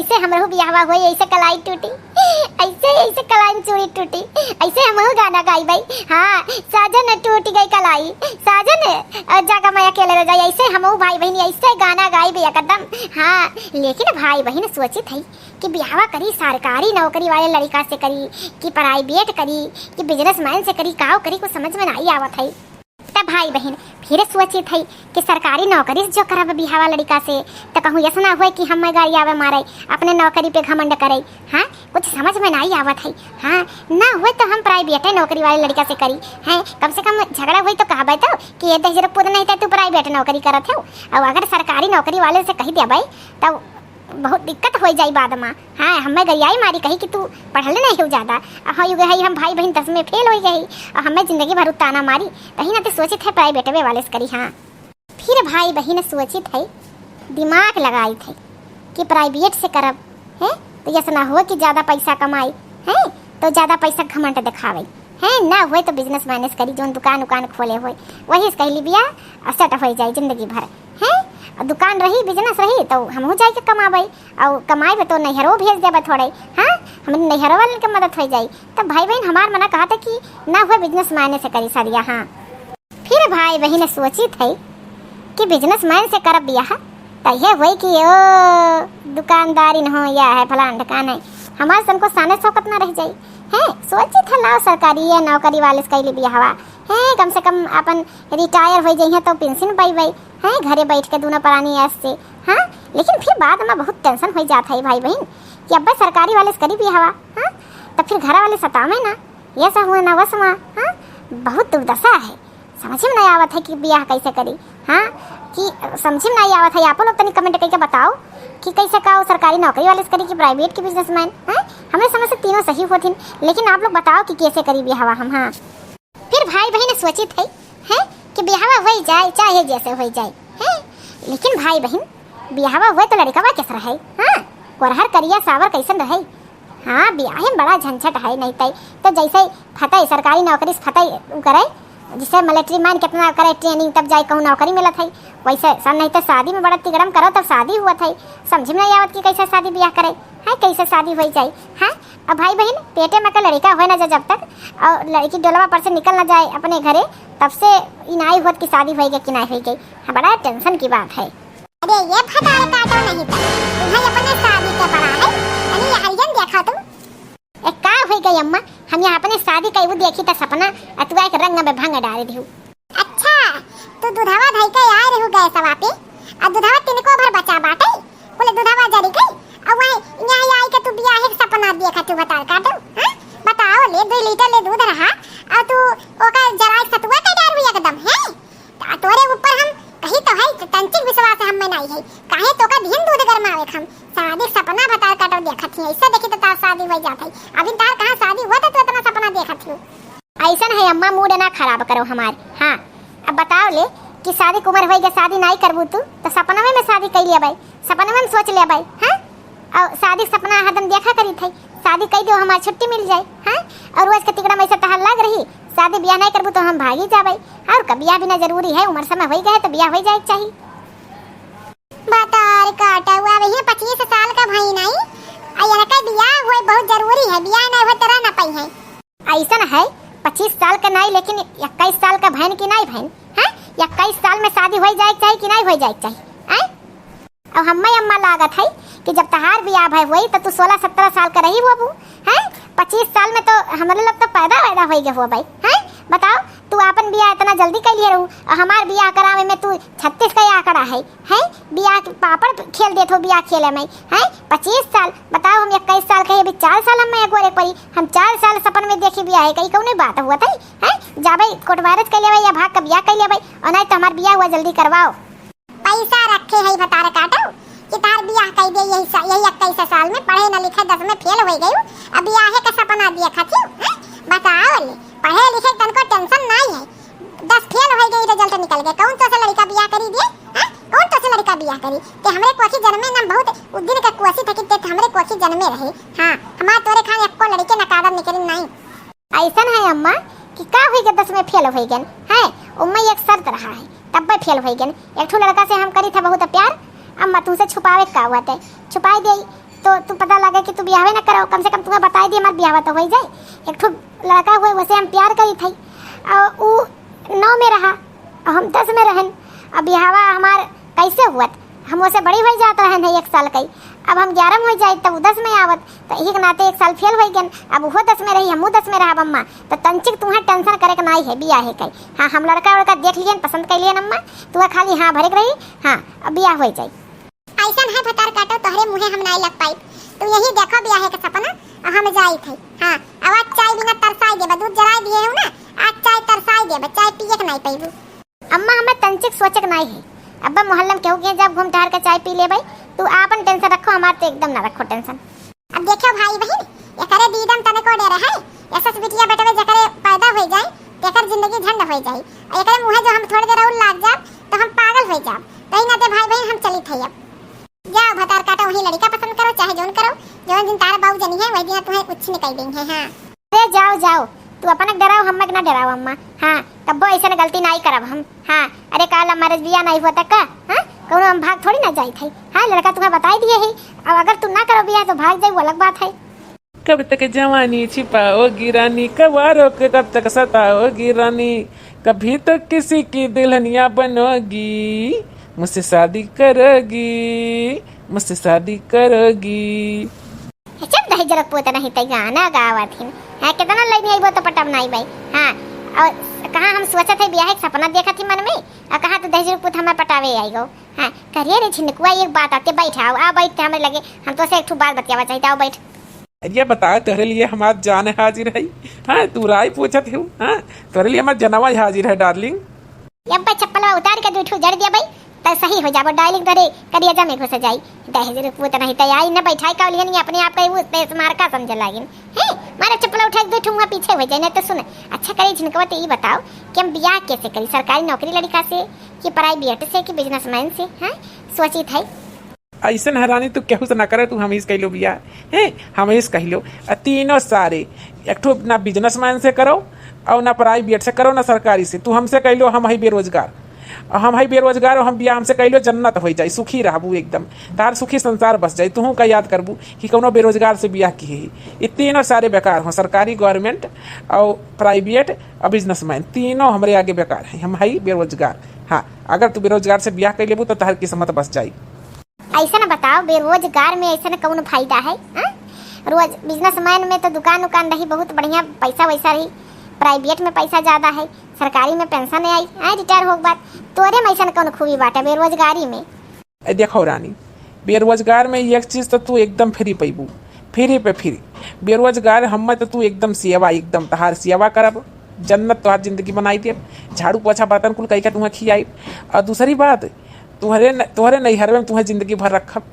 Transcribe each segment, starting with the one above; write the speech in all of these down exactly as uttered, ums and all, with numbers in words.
से हमरहू बियाहवा होई, ऐसे कलाई टूटी, ऐसे, ऐसे कलाई में चूड़ी टूटी, ऐसे हमहू गाना गाइबै। हाँ, साजन टूट गई कलाई, साजन, और जागा मैं अकेले रह जाई, ऐसे हमहू भाई बहिन ऐसे गाना गाइबै एकदम। हाँ, लेकिन भाई बहिन सोचित है कि बियाहवा करी सरकारी नौकरी वाले लड़िका से करी कि प्राइवेट करी कि बिजनेसमैन से करी, काव करी, कुछ समझ में नाहीं आवत है। त भाई बहिन फिर सोचित है कि सरकारी नौकरी से जो करब बियाहवा लड़िका से, त कहूँ ऐसा ना होए कि हम गाड़ी आवे मारे, अपने नौकरी पे घमंड करे। हाँ, कुछ समझ में नाहीं आवत है। हाँ, ना होए तो हम प्राइवेट नौकरी वाले लड़िका से करी। हैं, कम से कम झगड़ा होई तो कहबे तो कि ये दहेज पूत नहीं था, तू प्राइवेट नौकरी करत हो। और अगर सरकारी नौकरी वाले से कही देबे तो बहुत दिक्कत हो जाई बाद में। हाँ, हमें गरियाई मारी, कही कि तू पढ़ले नहीं हो ज्यादा। हाँ, युग है हम भाई बहिन दस में फेल हो गए और हमें जिंदगी भर ताना मारी। तही ना तो सोचित है प्राइवेटवे वाले से करी। हाँ, फिर भाई बहिन सोचित है, दिमाग लगाइत है कि प्राइवेट से करब, हैं, तो ऐसा ना हो कि ज्यादा पैसा कमाई, हैं, तो ज्यादा पैसा घमंड दिखावे, हैं, ना होए तो बिजनेसमैन से करी, जोन दुकान उकान खोले होए, वही से कहली बियाह, और सेट हो जाए जिंदगी भर, हैं, और दुकान रही, बिजनेस रही, तो हमहू जाए के कमाबे, और कमाए तो नैहरो भेज देबे थोड़े। हाँ, हमरे नैहरो वालन के मदद हो जाई। तब भाई बहिन हमार मना कहा था कि ना होए बिजनेसमैन से करी सदिया। हाँ, फिर भाई बहिन सोचित है कि बिजनेसमैन से करब बियाह, त ये होई कि ओ दुकानदारी न हो या है फलान ढकान है, हमार सन को साने शौकत ना रह जाई। हैं, सोचित है लाओ सरकारी या नौकरी वाले से कैली बियाहवा, हैं, कम से कम अपन रिटायर हो जाइए तो पेंशन पाइबे, हैं, घरे बैठ के दोनों प्राणी ऐश से। हाँ, लेकिन फिर बाद में बहुत टेंशन हो जात है भाई बहिन कि अब्बे सरकारी वाले से करी बियाहवा, हाँ, तो फिर घर वाले सतावे ना, ये सब हुआ ना वसवा। हाँ, बहुत दुर्दशा है, समझ में नहीं आवत है कि बियाह कैसे करी। हाँ, कि समझ में नहीं आवत है। आप लोग तनी कमेंट करके बताओ कि कैसे का सरकारी नौकरी वाले से करी कि प्राइवेट की बिजनेसमैन। हाँ, हमें समझ से तीनों सही होथिन, लेकिन आप लोग बताओ कि कैसे करी बियाहवा हम। हाँ, फिर भाई बहिन सोचित है, हैं, कि बियाहवा हो जाए चाहे जैसे हो जाए, हैं, लेकिन भाई बहिन बियाहवा हुए तो लड़िकवा कैसे रहे? हाँ, कोरहर करिया सावर कैसन रहे? हाँ, बियाहे में बड़ा झंझट है, नहीं तई तो जैसे फतई सरकारी नौकरी से फतई उ करे, जैसे मिलिट्री मैन कितना करे ट्रेनिंग तब जाए कहूँ नौकरी मिलत है, वैसे सन नहीं तो शादी में बड़ा तिगड़म करो तब शादी हुआ था। समझ में नहीं आवत कि कैसे शादी बियाह करे, है कैसे शादी हो जाए। हाँ, अब भाई बहिन पेटे में का लड़िका होए ना जा जब तक और लड़की डोलवा पर से निकल ना जाए अपने घरे, तब से ई नाई होत कि शादी होई गई कि नाई होई गई। हाँ, बड़ा टेंशन की बात है। अरे ये भतार काटो नहीं तो तुम्हें अपने शादी के पड़ा है, तनी ये हरियन देखा तू। ए का होई गई अम्मा, हम यहाँ अपने शादी का वो देखी त सपना, आ तू एक रंग में भंग डाल दिहू। अच्छा, तू दूधवा धई के आए रहू गैसवा पे, आ दूधवा तिनको भर बचा बाटे, बोले दूधवा जरी गई, आ वही यहाँ आई के तू बियाहे के सपना देखा तू भतार काटो, हाँ? बताओ ले, दो लीटर ले दूध रहा, आ तू ओका जराई सतुआ के डाल हुई एकदम, हैं? आ तोरे ऊपर हम कही तो है, तंचिक विश्वास हम में नहीं है, काहे तो का दिन दूध गरमावे हम, शादी सपना भतार काटो देखत ही, ऐसा देखी तो तार शादी हो जात है, अभी तार कहाँ शादी हुआ था तू इतना सपना देखत ही। ऐसन है अम्मा, मूड ना खराब करो हमार। हाँ, अब बताओ ले कि शादी के उम्र होई गए, शादी नाई करबू तू, तो सपनवे में शादी कर लेबै, सपनवे में सोच लेबै। हाँ, और शादी के सपना हरदम देखा करी थे, शादी कर दो, हमार छुट्टी मिल जाए। हाँ, और रोज के तिकड़ा में से तहार लग रही, शादी ब्याह नाई करबू तो हम भागी जाबै। और का ब्याह बिना जरूरी है, उम्र समय होई गए तो ब्याह होई जाए के चाहिए। बतार काटा हुआ, अब ये पच्चीस साल का भाई नहीं, आ इनका ब्याह हुए बहुत जरूरी है, ब्याह नहीं हुए तो रह ना पाई है। ऐसन है, पच्चीस साल का नाई, लेकिन इक्कीस साल का भैन की नाई भैन, हैं? इक्कीस साल में शादी होई जाए के चाही कि नाई होई जाए के चाही, हैं? अब हम्मे अम्मा लागत है कि जब तहार बियाह भय होई तो तू सोलह सत्रह साल का रही होबू, हैं? पच्चीस साल में तो हमरे लोग तो पैदा वैदा होई गए होबै, हैं? बताओ, तू आपन बियाह इतना जल्दी कर लिए रहू और हमार बियाह करावे में तू छत्तीस का आंकड़ा है, हैं? बियाह के पापड़ खेल देत हो बियाह खेले में, हैं? पच्चीस साल, बताओ, हम इक्कीस साल के, अभी चार साल हम में गोरे पड़ी, हम चार साल सपन में देखी बियाह है, कहीं कौन बात हुआ था, हैं? जाबे कोर्ट मैरिज कर लेबै या भाग का बियाह कर लेबै, और नहीं तो हमार बियाह हुआ जल्दी करवाओ। पैसा रखे है भतार काटो कि तार बियाह कर दे यही सा-, यही इक्कीस साल में, पढ़े न लिखे दस में फेल हो गई, अब बियाहे का सपना देखत ही, हैं? बताओ ले, पढ़े लिखे तनको टेंशन नहीं है, दस फेल हो गई, रिजल्ट निकल गए, कौन तो से लड़का बियाह करी दिए, हैं? कौन तो से लड़का बियाह करी? ते हमरे कोखी जन्मे ना, बहुत उ दिन का कोशिश है कि ते हमरे कोखी जन्मे रहे। हाँ, हमार तोरे खान एको लड़के ना कादर निकले नहीं। ऐसन है अम्मा कि का हुई के दस में फेल हो गए हैं, उम्मा एक शर्त रहा है, तब फेल हो गए। एक ठो लड़का से हम करी था बहुत प्यार, अम्मा तुमसे छुपावे का हुआ ते छुपाई दे, तो तू पता लगे कि तू बियाहवे न करो, कम से कम तुम्हें बताई दी, हमार बियाहवा तो होई जाए। एक ठो लड़का हुए, वसे हम प्यार करी थई, और ऊ नौ में रहा, और हम दस में रहन। अब बियाहवा हमार कैसे हुअत? हम वसे बड़ी होई जात रहन है एक साल कई, अब हम ग्यारह में होई जाए, तब ऊ दस में आवत, तो यही के नाते एक साल फेल होई गन। अब वो दस में रही, हमहू दस में रहब अम्मा, तो तंचिक तुम्हें टेंशन करे के नाई है बियाहे कई। हाँ, हम लड़का उड़का देख लियन, पसंद कर लियन अम्मा, तू खाली हाँ भरे के रही। हाँ, अब बियाह होई जाए। ऐसन है भतार काटो, तोहरे मुँहे हम नाई लग पाइब। तू यही देखो बियाहे के सपना, और हम जाई थे। हाँ, अब आज चाय बिना तरसाई देबा, दूध जराई दिए हो ना, आज चाय तरसाई देबा, चाय पिए के नाई पइबू। अम्मा, हमें तंचिक सोचक नाई है। अब्बा मोहल्ला में केहू के जब घूम टहर के चाय पी लेबै, तू आपन टेंशन रखो, हमार तो एकदम ना रखो टेंशन। अब देखो भाई बहिन, एकरे दीदम तने को डर है, यशस बिटिया बेटवे जकरे पैदा होई जाए, तेकर जिंदगी झंड होई जाए। एकरे मुँहे जो हम थोड़ी देर और लाग जाब, तो हम पागल होई जाब। तई नाते भाई बहिन हम चली थे अब। जाओ भतार काटो, वही लड़का पसंद करो, चाहे जौन करो, जौन दिन तारा बाबू जनी है, वही दिन तुम्हें उच्छिन कर देंगे। हाँ। अरे जाओ, जाओ, तू अपना डराओ, हम ना डराओ अम्मा। हाँ, तब्बो ऐसे गलती नाई करब हम। हाँ, अरे का love marriage बियाह नाई हुआ तक का? हाँ, कौनो हम भाग थोड़ी ना जाई थे। हाँ, लड़का तुम्हें बताई दिए है, अब अगर तू ना करो बियाह तो भाग जाए, वो अलग बात है। कब तक जवानी छिपाओगी रानी, कवारों को कब तक सताओगी रानी, कभी तो किसी की दुल्हनिया बनोगी, मुझसे शादी करोगी, मुझसे शादी करोगी। जब दहेज रख पोत नहीं तै गाना गावत हिन। हाँ, कितना लइनी आइबो तो पटब नाई बाई। हाँ, और कहाँ हम सोचत है बियाह एक सपना देखत ही मन में, और कहाँ तो दहेज रख पोत हमें पटावे आइगो। हाँ, करिए रे झिनकुआ, एक बात आते बैठ आओ, आ बैठ के हमें लगे, हम तो से एक ठो बात बतियावा चाहिए, आओ बैठ। अरे बताओ, तोहरे लिए हमार जान हाजिर है। हाँ, तू राय पूछत हो। हाँ, तोहरे लिए हमार जनवा हाजिर है darling। अब भाई चप्पलवा उतार के दू ठो जड़ दिया भाई, त सही हो जाबो darling, तोरे करिया में घुस जाई। दहेज रुपवत नहीं त आई न बैठाई का लिहन, अपने आप का वो तेज मार का समझे लागिन। हैं, मारे चप्पल उठा के दू ठो मुँह पीछे हो जाए ना। तो सुन, अच्छा करे झिनकवा, ते ई बताओ कि हम बियाह कैसे करी, सरकारी नौकरी लड़का से कि private से कि businessman से? हैं, सोची थे। ऐसन है रानी, तू केहू से ना करे, तू हमेश कह लो बियाह, हैं, हमेश कह लो। आ तीनों सारे, एक ठो ना businessman से करो, और ना private से करो, ना सरकारी से। तू हमसे कह लो, हम है बेरोजगार, और हम है बेरोजगार, और हम बियाह हमसे कह लो, जन्नत हो जाए, सुखी रहबू एकदम, तार सुखी संसार बस जाए। तू का याद करबू कि कौनो बेरोजगार से बियाह की है? ये तीनों सारे बेकार हो, सरकारी, government और private और businessman, तीनों हमरे आगे बेकार हैं। हम है बेरोजगार। हाँ, अगर तू बेरोजगार से बियाह कर लेबू तो तहर किस्मत बस जाई। ऐसा न बताओ, बेरोजगार में ऐसा न कौन फायदा है, हाँ? रोज businessman में तो दुकान उकान रही, बहुत बढ़िया पैसा वैसा रही, private में पैसा ज्यादा है, सरकारी में pension आई, हाँ, retire हो के बाद। तोरे में ऐसा न कौन खूबी बाटे बेरोजगारी में? ए, देखो रानी, बेरोजगार में एक चीज तो तू एकदम free पैबू, free पे free। बेरोजगार हमें तो तू एकदम सेवा, एकदम तहार सेवा करब, जन्नत तोहार जिंदगी बनाई देब, झाड़ू पोछा बर्तन कुल कई के तुम्हें खियाई। और दूसरी बात, तुहरे न-, तुहरे नैहरवे में तुहें जिंदगी भर रखब,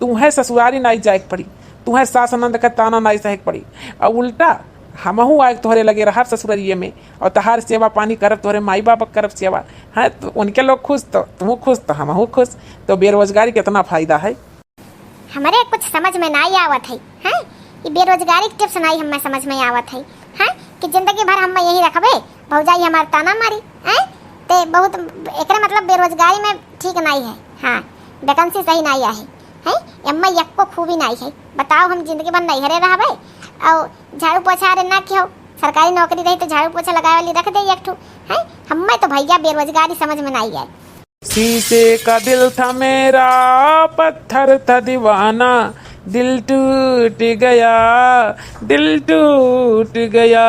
तुहें ससुरारी नाई जाए के पड़ी, तुहें सास ननद का ताना नाई सहे के पड़ी, और उल्टा हमहू आए के तोहरे लगे रहब ससुररिये में, और तहार सेवा पानी करब, तोहरे माई बाप के करब सेवा। हाँ, तो उनके लोग खुश तो तू खुश, तो हमहू खुश। तो बेरोजगारी कितना फायदा है। हमरे कुछ समझ में नाई आवत है, हैं? ई बेरोजगारी के tips नाई हमें समझ में आवत है, हैं? कि जिंदगी भर हमें यही रखबे, भौजाई हमार ताना मारी, हैं? ते बहुत एकरे मतलब बेरोजगारी में ठीक नाई है। हाँ, vacancy सही नाई आहे, हैं? एम्मा यक्को खूबी नाई है। बताओ, हम जिंदगी भर नैहरे रहबे और झाड़ू पोछा रे ना किहो, सरकारी नौकरी रही तो झाड़ू पोछा लगाए वाली रख दे एक ठो, हैं? हमें तो भैया बेरोजगारी समझ में नाई आए। शीशे का दिल था मेरा, पत्थर था दीवाना, दिल टूट गया, दिल टूट गया।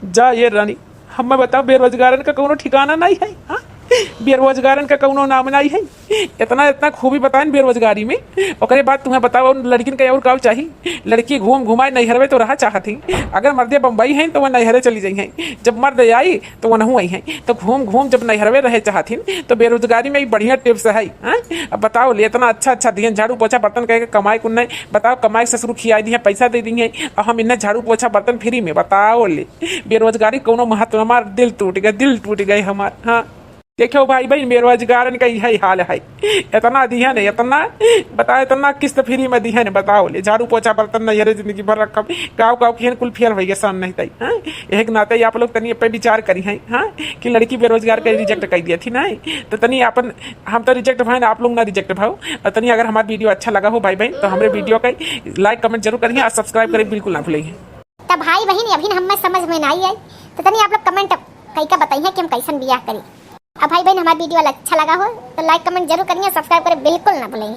जा ये रानी, हमें बताओ, बेरोजगारन का कौनो ठिकाना नहीं है, हाँ? बेरोजगारन का कौनो नाम नहीं है। इतना, इतना खूबी बताएं बेरोजगारी में, ओकरे बाद तुम्हें बताओ, उन लड़किन का और का चाही? लड़की घूम घुमाए नैहरवे तो रहा चाहत ही। अगर मर्दे बम्बई हैं तो वह नैहरे चली जाई हैं, जब मर्द आई तो वनहू आई हैं। तो घूम घूम जब नैहरवे रहे चाहत ही तो बेरोजगारी में ही बढ़िया tips है, हाँ? अब बताओ ले, इतना अच्छा अच्छा दिहन, झाड़ू पोछा बर्तन करके कमाए कुन नहीं, बताओ, कमाए ससुर खियाई दिए, पैसा दे दिए, और हम इन्हें झाड़ू पोछा बर्तन free में, बताओ ले। बेरोजगारी कौनो महत्व, हमार दिल टूट गए, दिल टूट गए हमार। हाँ, देखो भाई बहिन, बेरोजगारन का इहै हाल है। इतना दिहन, इतना, बताओ, इतना किस्त फ्री में दिहन, बताओ ले, झाड़ू पोछा बर्तन नैहरे जिंदगी भर रखब, गाँव गाँव किहन कुल फेल होइगे सन नहीं तई, हाँ? एक नाते आप लोग तनी पे विचार करी हैं, हाँ, कि लड़की बेरोजगार के रिजेक्ट कर दिया थी नहीं, तो तनी अपन, हम तो रिजेक्ट भए, आप लोग ना रिजेक्ट भाव, और तनी अगर हमार वीडियो अच्छा लगा हो भाई बहिन, तो हमरे वीडियो का लाइक कमेंट जरूर करिए और सब्सक्राइब करें बिल्कुल ना भूलें। तब भाई बहिन अभी हमें समझ में नहीं आई, तो तनी आप लोग कमेंट कई का बताइए कि हम कैसन बियाह करी। अब भाई बहिन हमार वीडियो अच्छा लगा हो तो लाइक कमेंट जरूर करिए, सब्सक्राइब करें बिल्कुल ना भूलें।